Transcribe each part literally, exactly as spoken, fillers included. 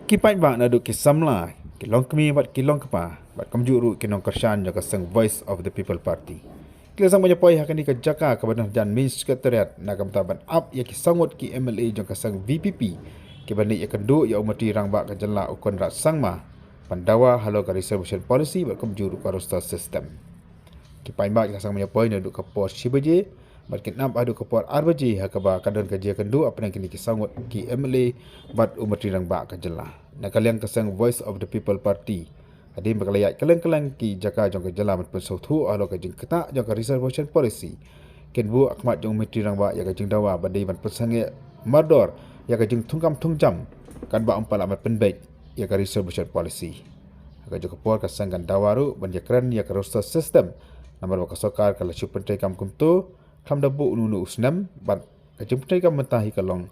Ki paidbah naduh ki samla, ki longkmie bad ki longkpa, bad kumjuh ruh ki nongkyrshan jong ka seng Voice of the People Party, ki la sdang ban ïa poi ha kane ka jaka kaba don hajan Main Secretariat na ka bynta ban ap ïa ki saw ngut ki M L A jong ka seng V P P kiba leit ïakynduh ïa u Myntri Rangbah ka jylla u Conrad Sangma ban dawa halor ka reservation policy bad kumjuh ruh ka roster system. Ki paidbah ki la sdang ban ïa poi naduh ka por shi baje bad kin ap haduh ka por ar baje ha kaba ka don ka jingïakynduh hapdeng kine ki saw ngut ki M L A bad u Myntri Rangbah ka jylla. Na ka liang ka seng Voice of the People Party, hadien ba ka la ïaid kylleng kylleng ki jaka jong ka jylla ban pynsngewthuh halor ka jingktah jong ka reservation policy, kin buh ha khmat jong u Myntri Rangbah ïa ka jingdawa ba dei ban pynsangeh mardor ïa ka jingthungkam thungjam katba um pat lah ban pynbeit ïa ka reservation policy. Ha kajuh ka por ka seng kan dawa ruh ban ïakren ïa ka roster system, namar ba ka sorkar ka la shu pyntreikam kumto khlem da buh uno uno u snem, bad ka jingpyntreikam mynta hi ka long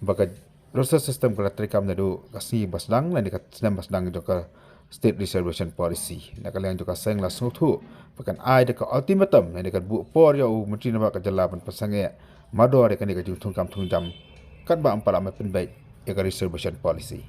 ba ka roster system ka la treikam naduh ka sngi ba sdang lane ka snem ba sdang jong ka State Reservation Policy. Na ka liang jong ka seng la sngewthuh ba kan ai da ka ultimatum lane kan buh por ïa u Myntri Rangbah ka jylla ban pynsangeh mardor ïa kane ka jingthungkam thungjam katba um pat lah ban pynbeit ïa ka reservation policy.